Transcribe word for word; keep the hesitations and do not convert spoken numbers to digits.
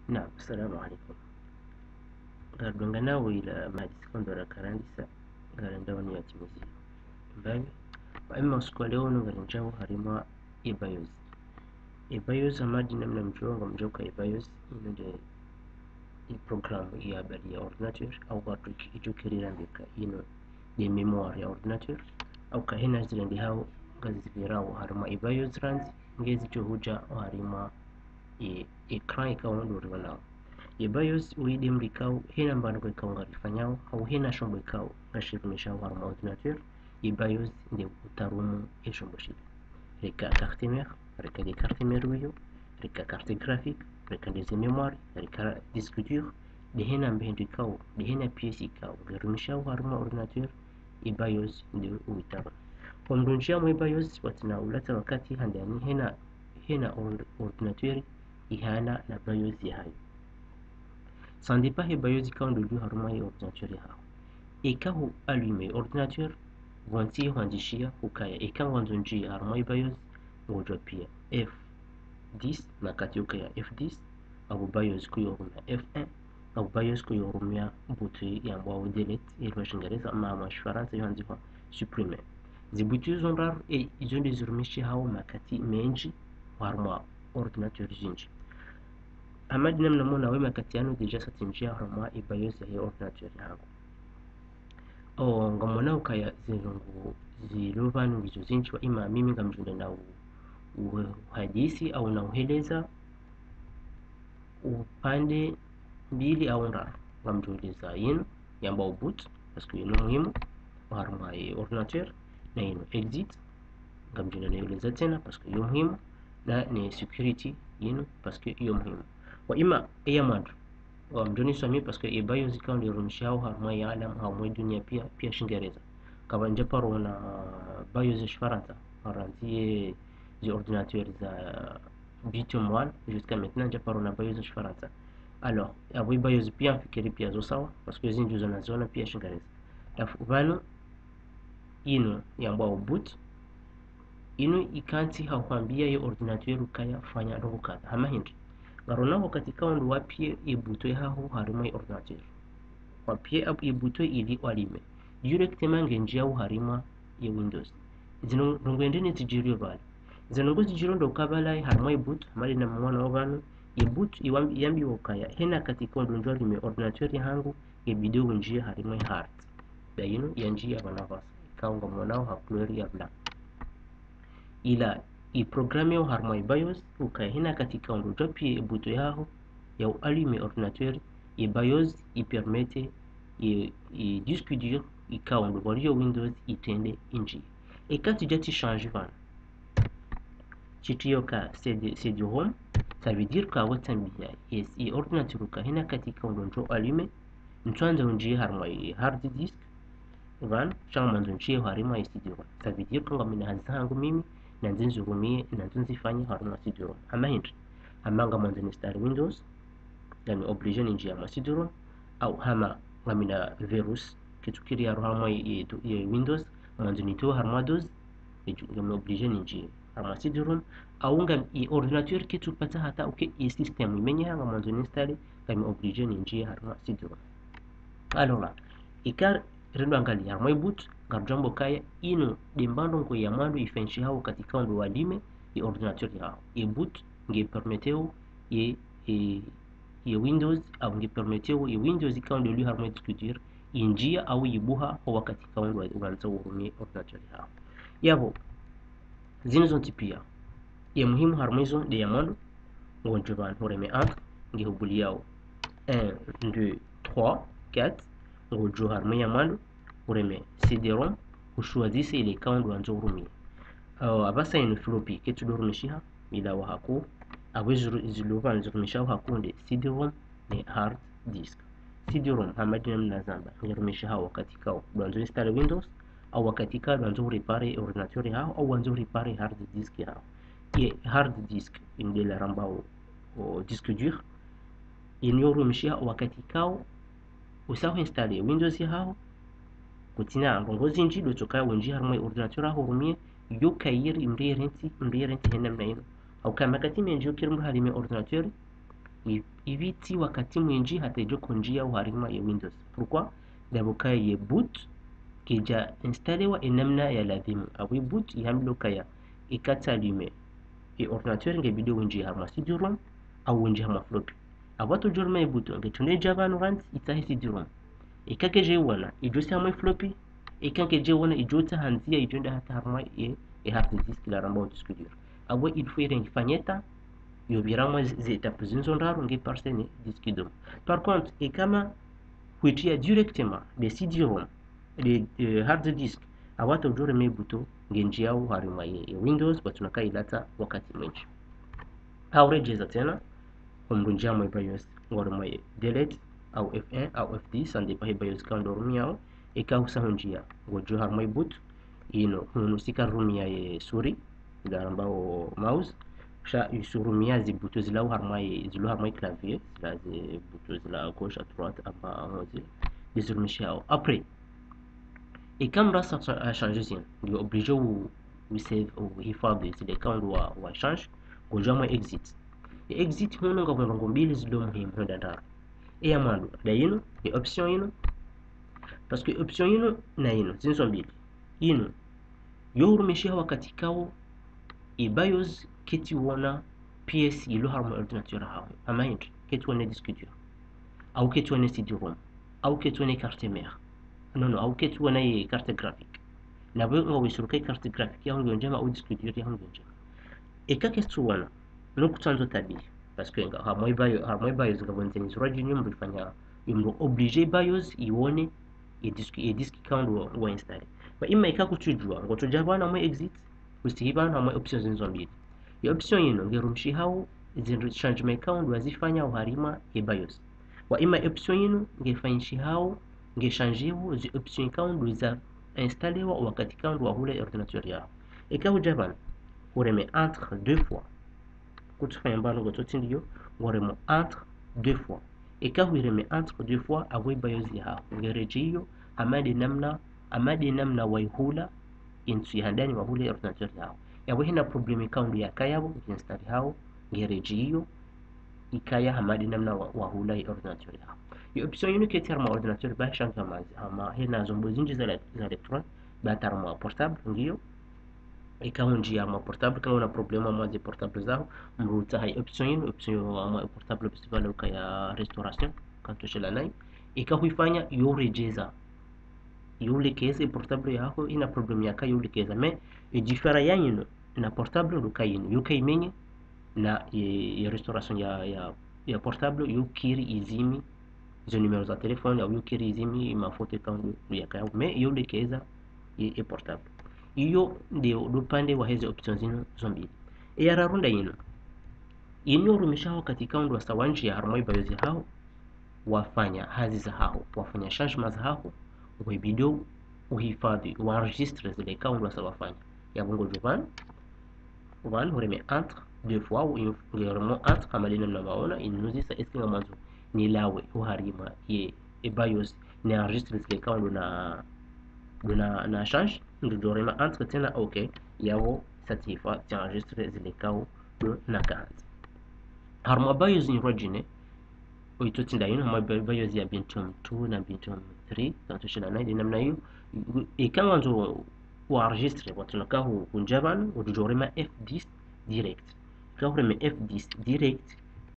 Naam, assalamu alaikum. Ngaridungana wo ila mahadisi kondora karandisa, ngarendao ni yatimizi. Mbapvi, wa amma usiku wa leo unu ngarendjao harimwa e BIOS. E BIOS hama de namna mdjuao, ngamdjuao uka e BIOS inu nde e programme ya habari ya ordinateur, au wandru idjo kiri rambia uka inu nde mémoire ya ordinateur, au uka hena zirendehao ngazipvirao harimwa e BIOS randzi, ngezidjo hudja harimwa e écran ikao ndo rionao. E BIOS uyi nde mdru ikao hena mbandrongoo ikao ngarifanyao, au hena shombo ikao ngashirumishao harimwa ordinateur, e BIOS nde utarumu e shombo shile. Reka carte mère, reka nde carte mère wiyo, reka carte graphique, reka nde ze mémoire, reka disque dur, nde hena mbehendo ikao, nde hena pièce ikao ngarumishao harimwa ordinateur, e BIOS nde uitarumu. Kwa mdru ndjia mwe BIOS, watsina ulatsa wakati, handani hena, hena or-, ordinateur ihana na BIOS yahayo. Ça dépend he BIOS ikao ndo liyo harumwa ye ordinateur yahaho. Eka hu allume ordinateur, pvontsi hwandzishia hukaya eka ngwandzo ndjie harumwa ye BIOS, ngodjo appuyer F dix, na wakati ukaya F dix, apvo BIOS kuyo hurumia F un, apvo BIOS kuyo hurumia bouton yambwao delete, ye lugha ya Shingereza, ama harumwa Shifarantsa yo handzihwa supprimer. Ze bouton zo ndraru, e, izo nde zirumishihao makati mendji harumwa ordinateur zindji. Hama de namna mwonao, we makati yanu déjà tsindjia harumwa e BIOS yahe ordinateur yangu. O, ngamwonao ukaya ze ndrongoo zilo pvanu ngizo zindji, wa ima mimi ngamdjo enda na u-, u-, uhadisi au na uheleza upande mbili au ndraru. Ngamdjo uheleza yinu yambwao boot, parce que yinu muhimu harumwa ye ordinateur, na yinu exit, ngamdjo enda na uheleza tsena, parce que yo muhimu, na ne sécurité yinu, parce que yo muhimu. Wa ima eya mwando, ngamdjo niswamihi, parce que e BIOS ikao nde irumishihao harumwa ye alam, harumwa ye dunia pia, pia Shingereza. Kapvandja paro na BIOS ya Shifarantsa, harandziye ze ordinateur za Pentium one, jusqu'à maintenant, ndja paro na BIOS ya Shifarantsa. Alors, apvo e BIOS pia mfikiri pia zo sawa, parce que zindji zo naziona pia Shingereza. Halafu pvanu, inu yambwao boot, inu ikantsi ha hwambia ye ordinateur ukaya fanya ndrongoo kadha. Hama hindri, ngarionao wakati ikao ndo wa appuyer ye bouton yahaho harimwa ye ordinateur. Wa appuyer ap-, ye bouton ili u allume. Directement ngendjiao harimwa ye Windows. Zinu ndrongoo ndreni zidjiriyo pvale. Zinu ndrongoo zidjiriyo ndo ukaya pvala harimwa ye boot, hama de namna mwonao pvanu, ye boot iwambi-, yambiwa ukaya hena wakati ikao ndo ndjo allume ordinateur yahangu, nge bidi undjie harimwa ye hard. Nda yinu yandjia pvanu pvasa, ikao ngamwonao ha couleur ya blanc. Ila i programme yao harimwa ye BIOS, ukaya hena wakati ikao ndo djo appuyer ye bouton yaho, ya u allume ordinateur, ye BIOS i permettre ye, ye disque dur ikao ndo pvwaliyo Windows itrende indjie. Eka tsidja tsi changer pvanu, tsitriyo ka CD, CD-ROM, ça veut dire ka wo tsambia, yes, ye ordinateur uka hena wakati ikao ndo ndjo allume, ntswandza undjie harimwa ye hard disk, pvanu, sha ngamwandzo ndjie harimwa ye CD-ROM. Ça veut dire ka ngamina hazi zahangu mimi, nandzo nizirumie, nandzo nizifanye harimwa CD-ROM. Hama hindri, hama ngamwandzo ni installer Windows, ngami obligé nindjie harimwa CD-ROM, au hama ngamina virus, ketsukiri yaruha harimwa ye, ye, ye Windows, ngamwandzo nitowe harimwa DOS, ye dju-, ngami obligé nindjie harimwa CD-ROM, au ngami ye ordinateur ketsupatsa hata uke ye système imenyeha ngamwandzo ni installer, ngami obligé nindjie harimwa CD-ROM. Alors là, ika rendo angalia harimwa ye boot, ngarudjo amba ukaya inu nde mbandrongoo ya mwando ifanyishihao wakati ikao ndo wa allume ye ordinateur yaho. Ye boot nge permettre wo ye, ye, ye Windows, au nge permettre wo ye Windows ikao ndo liyo harimwa ye disque dur, indjia au ibuha ho wakati ikao ndo wa, wandza urumie ordinateur yaho. Yapvo, zinu zontsi pia, ye muhimu harimwa izo nde ya mwando, ngodjo pvanu ureme entrée, nge hubuliao un, deux, trois, quatre, ngodjo harimwa ya mwando, ureme CD-ROM, ushuwazise ile ikao ndo wandzo urumie. Euh, apvasa inu floppy ketsudo rumishiha, ila wa hakuu, apvo zilo pvanu zirumishihao hakuu nde CD-ROM, ne hard disk. CD-ROM, hama de namna nazamba, nge rumishihao wakati ikao ndo wandzo installer Windows, au wakati ikao ndo wandzo réparer ordinateur yaho, au wandzo réparer hard disk yaho. Ye hard disk, inu nde la rambao, o, disque dur, inu yo rumishiha wakati ikao usa hu installer Windows yaho, kutsina ndrongoo zindji, ndo tsoka undjie harimwa ye ordinateur yaho urumie, yo kayiri mdru ye rentsi, mdru ye rentsi he namna inu. Au ka makati mendji yo kiri mdru halime ordinateur, i-, ipvitsi wakati mwindji hata idjo kondjia oharumwa ye Windows. Pourquoi? Ndapvo kaya ye boot, kaidja instalewa ye namna ya ladhimu. Apvo ye boot ihambilwa kaya, eka tsi allumer, ye ordinateur nge bidi wendjie harumwa CD-ROM, au wendjie harumwa floppy. Apvo hata udjo ruma ye boot, nge tsunde dja pvanu randzi, itsahe CD-ROM. Eka kaidja iwona, idjo tsi harumwa floppy, eka kaidja iwona, idjo tsaha ndzia, idjo enda hata harumwa ye, ye hard disk la rambao disque dur. Apvo il faut irenge fanyeta, yo pvira harumwa ze, ze étapes zinu zo ndraru nge passer ne disque dur. Par contre, eka ma huitia directement le CD-ROM, le, euh, hard disk, apvo hata udjo ruma ye boot, nge ndjiao harumwa ye, ye Windows, ba tsunaka ilatsa wakati mwindji. Hau redjeza tsena, omdru ndjia harumwa ye BIOS, ngo harumwa ye delete, au F un, au F dix, ça dépend ye BIOS ikao ndo urumiao, eka husa hundjia, ngodjo harumwa ye boot, inu, hunu sika rumia ye souris, nda rambao mouse, sha usurumia ze boutons zilao harumwa ye, zilao harumwa ye clavier, zila ze boutons zila à gauche, à droite, en bas, en haut, zila, nde zirumishiwao. Après, eka mdru hasa cha-, ha changer zinu, nge obligé u, u save, u hifadhwi zile ikao ndo wa, wa changer, ngodjo harumwa exit. Ye exit hunu ngapvo ndrongoo mbili zilo muhimu hwenda ndraru. Ye ya mwando, nda inu, ye option inu. Parce que option inu na inu, zinu zo mbili. Inu, yo urumishiha wakati ikao, ye BIOS ketsi wona pièce ilo harumwa ordinateur haho. Hama hindri, ketsi wona disque dur. Au ketsi wona CD-ROM. Au ketsi wona carte mère. Non, non, au ketsi wona ye carte graphique. Na pvo ngawe sûr que carte graphique yaho ngiyo ndjema, au disque dur yaho ngiyo ndjema. Eka ketsi wona, no kutsandzo tabihi. Parce que nga, harumwa ye bio-, harumwa ye BIOS ngapvo ndzia nyinji zirwadjini mdru ifanya, mdru obligé BIOS iwone, ye disque, ye disque ikao ndo wa, wa installer. Ba ima eka kutsudjua, ngotsodja pvanu harumwa exit, usihi pvanu harumwa options zinu zo mbili. Ye option inu, nge rumishihao, zindru changement ikao ndo wazifanya oharumwa ye BIOS. Wa ima option inu, nge fanyishihao, nge changeo, ze options ikao ndo za installer wa wakati ikao ndo wa hula ye ordinateur yaho. Eka hudja pvanu, ureme entrée deux fois. Kutsufanya mbapvi ngotso tsi ndiyo, ngo reme entrée deux fois. Eka huireme entrée deux fois, apvo ye BIOS yaho nge redjeyo, hama nde namna, hama nde namna waihula, ye ntsu ya handani wahula ye ordinateur yaho. Yapvo hena problème ikao ndo yakaya pvo, nge installé haho, nge redjeyo, ikaya hama nde namna wa, wahula ye ordinateur yaho. Ye option inu ketsi harumwa ordinateur, ba sha nge hama, hama hena zombo zinji za le-, za électronique, ba hata harumwa portable, ngiyo, eka hundjia harumwa portable, eka nguna problème harumwa ze portable zaho, mdru utsaha ye option inu, option yo harumwa portable, pvisi pvala ukaya restauration, kantsu shila nayi. Eka huifanya, yo redjeza. Yo ulekeza ye portable yaho, ina problème yaka yo ulekeza. Mais, ye différence ya inu, na portable ndo ka inu, yo kaimenye, na ye, ye restauration ya, ya, ya portable, yo kiri izimi, ze numéro za téléphone, au yo kiri izimi, ma photo ikao ndo, ndo yakaya, mais yo ulekeza, ye, ye portable. Iyo nde, ndo upande wa heze options zinu zo mbili. Ye ya raru nda inu. Inu yo urumisha wakati ikao ndo wasa wandjia harumwa ye BIOS yaho, wafanya hazi zahaho, wafanya changement zahaho, ngwe bidi uhifadhwi, uenregistré zile ikao ndo wasa wafanya. Yapvo ngodjo pvanu, pvanu, ureme entrée deux fois, u, nge reme entrée, hama nde namna mwaona, inuzisa est-ce que ngamwandzo nilawe oharumwa ye, ye BIOS, ni enregistré zile ikao ndo na, ndo na, na changer, ngodjo reme entrée tsena, ok, yapvo, ça suffit, tsi enregistré zile ikao ndo nakandzi. Harumwa BIOS nyirwadjine, oitotsi nda inu, harumwa bi-, BIOS ya Pentium two na Pentium three, kantsu shila nayi, nde namna iyo, eka ngandzo uenregistré, watsunaka hu, hundjia pvanu, udjo rema F dix direct. Eka hureme F dix direct,